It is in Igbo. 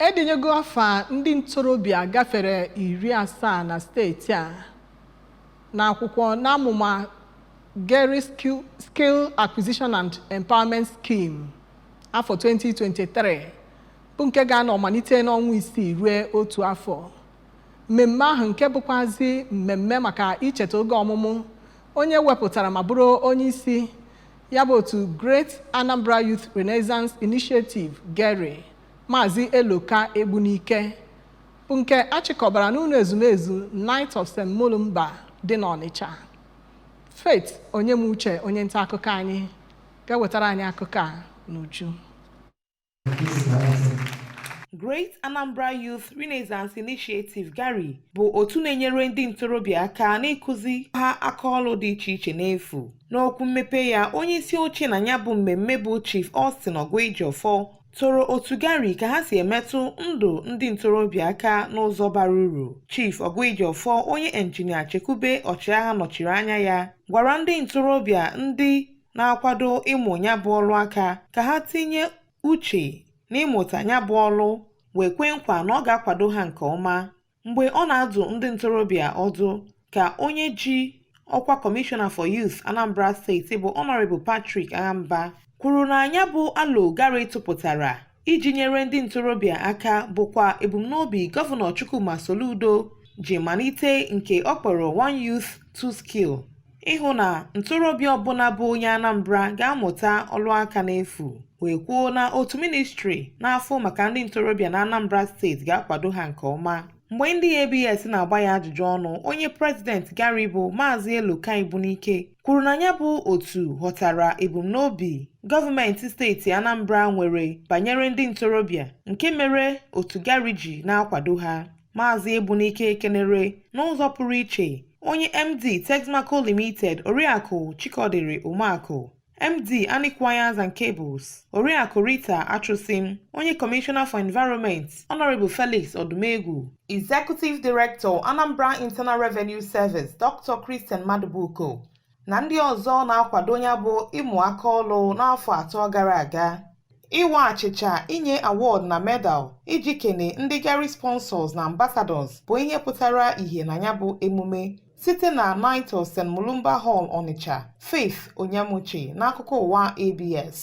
Edenyego afa ndị ntorobịa gafere 70 na steeti a n'akwụkwọ n'amụma GARI Skill Acquisition and Empowerment Scheme afọ 2023, bụ nke ga-anọ malite n'ọnwa 6 ruo otu afọ. Mmemme ahụ, nke bụkwazi mmemme maka icheta oge ọmụmụ onye wepụtara ma bụrụ onye isi ya bụ otu Great Anambra Youth Renaissance Initiative, GARI, Maazị Eloka Egbunike, bụ nke achịkọbara n'ụlọ ezumezu Knight of St. Mulumba dị n'Ọnịcha. Faith Onyemuche, onye nta akụkọ anyị, ga-ewetara anyị akụkọ a n'uju. Great Anambra Youth Renaissance Initiative, GARI, bụ otu na-enyere ndị ntorobịa aka n'ịkụzi ha akaọlụ dị iche iche n'efu. N'okwu mmepe ya, onye isi oche na ya bụ mmemme bụ Chief Austin Ọgụejiọfọ toro otu GARI ka ha si emetụ ndụ ndị ntorobịa aka n'ụzọ bara uru. Chief Ọgụejiọfọ, onye Enjinia Chekwube Ọchịagha nọchiri anya ya, gwara ndị ntorobịa ndị na-akwado ịmụ ya bụ ọlụ aka ka ha tinye uche n'ịmụta ya bụ ọlụ, wee kwe nkwa na ọ ga-akwado ha nke ọma. Mgbe ọ na-adụ ndị ntorobịa ọdụ, ka onye ji ọkwa Kọmishọna for Youth, Anambra Steeti, bụ Honorable Patrick Aghamba, kwuru na ya bụ alo GARI tụpụtara iji nyere ndị ntorobịa aka bụkwa ebumnobi Gọvanọ Chukwuma Soludo ji malite nke ọ kpọrọ One Youth Two Skill, ịhụ na ntorobịa ọbụla bụ onye Anambra ga-amụta ọlụ aka n'efu, wee kwuo na otu ministri na-afụ maka ndị ntorobịa na Anambra Steeti ga-akwado ha nke ọma. Mgbe ndị ABS na-agba ya ajụjụ ọnụ, onye prezidenti GARI bụ Maazị Eloka Egbunike kwuru na ya bụ otu ghọtara ebumnobi gọọmenti steeti Anambra nwere banyere ndị ntorobịa, nke mere otu GARI ji na-akwado ha. Maazị Egbunike kenere n'ụzọ pụrụ iche onye MD Texmaco Limited, Oriakụ Chikọdịrị Umeakụ, MD Anik Wires and Cables, Oriakụ Rita Achụsim, onye Commissioner for Environment, Honorable Felix Odumegwu, Executive Director, Anambra Internal Revenue Service, Dr. Christian Madubuko, na ndị ọzọ na-akwado ya bụ ịmụ aka ọlụ n'afọ 3 gara aga. Ịwa achịcha, inye award na medal iji kene ndị GARI sponsors na ambassadors bụ ihe pụtara ìhè na ya bụ emume. Site na Knight of St. Mulumba Hall, Onitsha, Faith Onyemuche, n'akụkọ ụwa ABS.